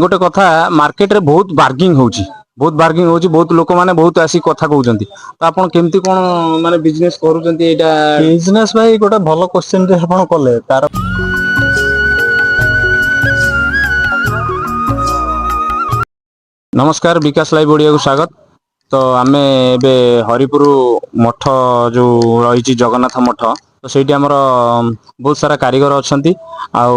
ଗୋଟେ କଥା, ମାର୍କେଟରେ ବହୁତ ବାର୍ଗିଂ ହଉଛି, ବହୁତ ବାର୍ଗିଂ ହଉଛି, ବହୁତ ଲୋକମାନେ ବହୁତ ଆସିକି କଥା କହୁଛନ୍ତି। ତ ଆପଣ କେମିତି କଣ ମାନେ ବିଜନେସ କରୁଛନ୍ତି ଏଇଟା? ବିଜନେସ ଭାଇ, ଗୋଟେ ଭଲ କ୍ୱେଶ୍ଚନ ଟେ ଆପଣ କଲେ ତାର। ନମସ୍କାର, ବିକାଶ ଲାଇଭ୍ ଓଡ଼ିଆକୁ ସ୍ୱାଗତ। ତ ଆମେ ଏବେ ହରିପୁର ମଠ ଯୋଉ ରହିଛି, ଜଗନ୍ନାଥ ମଠ, ତ ସେଇଠି ଆମର ବହୁତ ସାରା କାରିଗର ଅଛନ୍ତି ଆଉ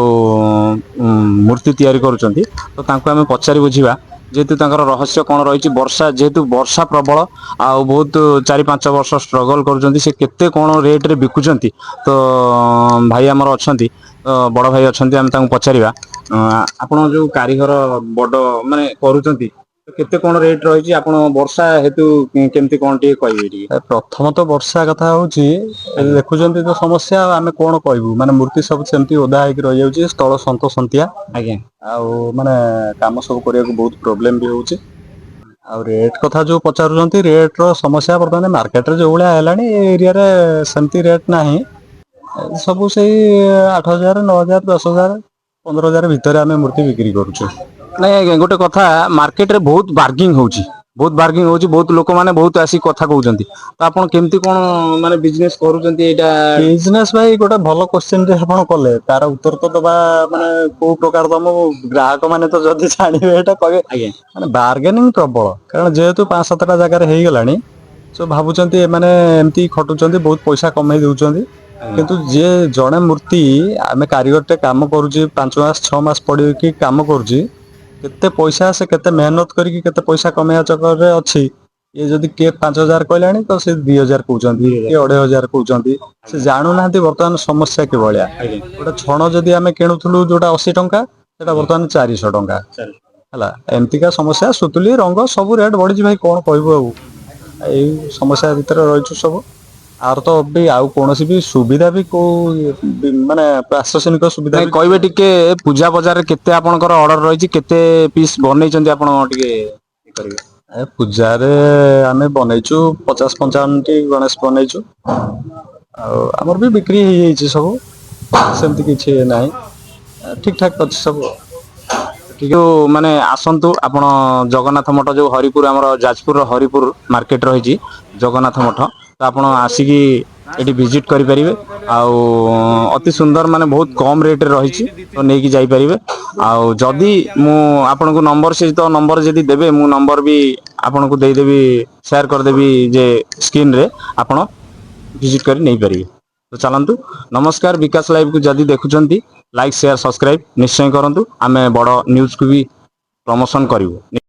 ମୂର୍ତ୍ତି ତିଆରି କରୁଛନ୍ତି। ତ ତାଙ୍କୁ ଆମେ ପଚାରି ବୁଝିବା ଯେହେତୁ ତାଙ୍କର ରହସ୍ୟ କଣ ରହିଛି। ବର୍ଷା ଯେହେତୁ, ବର୍ଷା ପ୍ରବଳ ଆଉ ବହୁତ 4-5 ବର୍ଷ ଷ୍ଟ୍ରଗଲ କରୁଛନ୍ତି, ସେ କେତେ କଣ ରେଟରେ ବିକୁଛନ୍ତି। ତ ଭାଇ ଆମର ଅଛନ୍ତି, ତ ବଡ଼ ଭାଇ ଅଛନ୍ତି, ଆମେ ତାଙ୍କୁ ପଚାରିବା। ଆପଣ ଯୋଉ କାରିଗର ବଡ ମାନେ କରୁଛନ୍ତି, ତ କେତେ କଣ ରେଟ୍ ରହିଛି ଆପଣ ବର୍ଷା ହେତୁ କେମିତି କଣ ଟିକେ କହିବେ ଟିକେ? ପ୍ରଥମତଃ ବର୍ଷା କଥା ହଉଛି, ଏ ଦେଖୁଛନ୍ତି ତ ସମସ୍ୟା, ଆଉ ଆମେ କଣ କହିବୁ? ମାନେ ମୂର୍ତ୍ତି ସବୁ ସେମିତି ଓଦା ହେଇକି ରହିଯାଉଛି, ସ୍ଥଳ ସନ୍ତସନ୍ତିଆ। ଆଉ ମାନେ କାମ ସବୁ କରିବାକୁ ବହୁତ ପ୍ରୋବ୍ଲେମ ବି ହଉଛି। ଆଉ ରେଟ୍ କଥା ଯୋଉ ପଚାରୁଛନ୍ତି, ରେଟ୍ ର ସମସ୍ୟା ବର୍ତ୍ତମାନ ମାର୍କେଟରେ ଯୋଉ ଭଳିଆ ହେଲାଣି, ଏ ଏରିଆରେ ସେମିତି ରେଟ୍ ନାହିଁ। ଏ ସବୁ ସେଇ 8,000, 9,000, 10,000, 15,000 ଭିତରେ ଆମେ ମୂର୍ତ୍ତି ବିକ୍ରି କରୁଛୁ। ନାଇଁ ଆଜ୍ଞା, ଗୋଟେ କଥା, ମାର୍କେଟରେ ବହୁତ ବାର୍ଗିଂ ହଉଛି, ବହୁତ ବାର୍ଗିଂ ହଉଛି, ବହୁତ ଲୋକମାନେ ବହୁତ ଆସିକି କଥା କହୁଛନ୍ତି। ତ ଆପଣ କେମିତି କଣ ମାନେ ବିଜନେସ କରୁଛନ୍ତି ଏଇଟା? ବିଜନେସ ଭାଇ, ଗୋଟେ ଭଲ କ୍ୱେଶ୍ଚନ ଟେ ଆପଣ କଲେ ତାର ଉତ୍ତର ତ ଦବା, ମାନେ କୋଉ ପ୍ରକାର ତମ ଗ୍ରାହକ ମାନେ ତ ଯଦି ଜାଣିବେ ଏଇଟା କହିବେ। ମାନେ ବାର୍ଗେନିଂ ପ୍ରବଳ, କାରଣ ଯେହେତୁ 5-7ଟା ଜାଗାରେ ହେଇଗଲାଣି, ସୋ ଭାବୁଛନ୍ତି ଏମାନେ ଏମିତି ଖଟୁଛନ୍ତି, ବହୁତ ପଇସା କମେଇ ଦଉଛନ୍ତି। କିନ୍ତୁ ଯିଏ ଜଣେ ମୂର୍ତ୍ତି, ଆମେ କାରିଗରଟେ କାମ କରୁଛି, 5 ମାସ 6 ମାସ ପଡିକି କାମ କରୁଛି, କେତେ ପଇସା ସେ କେତେ ମେହନତ କରିକି କେତେ ପଇସା କମେଇବା ଚକରରେ ଅଛି। ଇଏ ଯଦି କିଏ 5,000 କହିଲାଣି ତ ସେ 2,000 କହୁଛନ୍ତି, କିଏ 2,500 କହୁଛନ୍ତି। ସେ ଜାଣୁନାହାନ୍ତି ବର୍ତ୍ତମାନ ସମସ୍ୟା କିଭଳିଆ। ଗୋଟେ ଛଣ ଯଦି ଆମେ କିଣୁଥିଲୁ ଯୋଉଟା 80 ଟଙ୍କା, ସେଟା ବର୍ତ୍ତମାନ 400 ଟଙ୍କା ହେଲା। ଏମିତିକା ସମସ୍ୟା। ସୁତୁଲି, ରଙ୍ଗ ସବୁ ରେଟ୍ ବଢିଛି ଭାଇ, କଣ କହିବୁ? ଆଉ ଏଇ ସମସ୍ୟା ଭିତରେ ରହିଛୁ ସବୁ। ଆର ତ ବି ଆଉ କୌଣସି ବି ସୁବିଧା ବି କୋଉ ବି ମାନେ ପ୍ରଶାସନିକ ସୁବିଧା ନାଇଁ ବି। କହିବେ ଟିକେ, ପୂଜା ବଜାରରେ କେତେ ଆପଣଙ୍କର ଅର୍ଡର ରହିଛି, କେତେ ପିସ୍ ବନେଇଛନ୍ତି ଆପଣ ଟିକେ ଇଏ କରିବେ? ଏ ପୂଜାରେ ଆମେ ବନେଇଛୁ 50-55ଟି ଗଣେଶ ବନେଇଛୁ, ଆଉ ଆମର ବି ବିକ୍ରି ହେଇଯାଇଛି ସବୁ। ସେମିତି କିଛି ନାହିଁ, ଠିକ ଠାକ ଅଛି ସବୁ। ଟିକେ ମାନେ ଆସନ୍ତୁ ଆପଣ ଜଗନ୍ନାଥ ମଠ ଯୋଉ ହରିପୁର, ଆମର ଯାଜପୁରର ହରିପୁର ମାର୍କେଟ ରହିଛି ଜଗନ୍ନାଥ ମଠ, ତ ଆପଣ ଆସିକି ଏଠି ଭିଜିଟ କରିପାରିବେ। ଆଉ ଅତି ସୁନ୍ଦର, ମାନେ ବହୁତ କମ ରେଟରେ ରହିଛି, ତ ନେଇକି ଯାଇପାରିବେ। ଆଉ ଯଦି ମୁଁ ଆପଣଙ୍କୁ ନମ୍ବର, ସେ ତ ନମ୍ବର ଯଦି ଦେବେ, ମୁଁ ନମ୍ବର ବି ଆପଣଙ୍କୁ ଦେଇଦେବି, ସେୟାର କରିଦେବି ଯେ ସ୍କ୍ରିନରେ, ଆପଣ ଭିଜିଟ କରି ନେଇପାରିବେ। ତ ଚାଲନ୍ତୁ, ନମସ୍କାର। ବିକାଶ ଲାଇଭକୁ ଯଦି ଦେଖୁଛନ୍ତି, ଲାଇକ୍, ସେୟାର, ସବସ୍କ୍ରାଇବ ନିଶ୍ଚୟ କରନ୍ତୁ। ଆମେ ବଡ଼ ନ୍ୟୁଜକୁ ବି ପ୍ରମୋସନ କରିବୁ।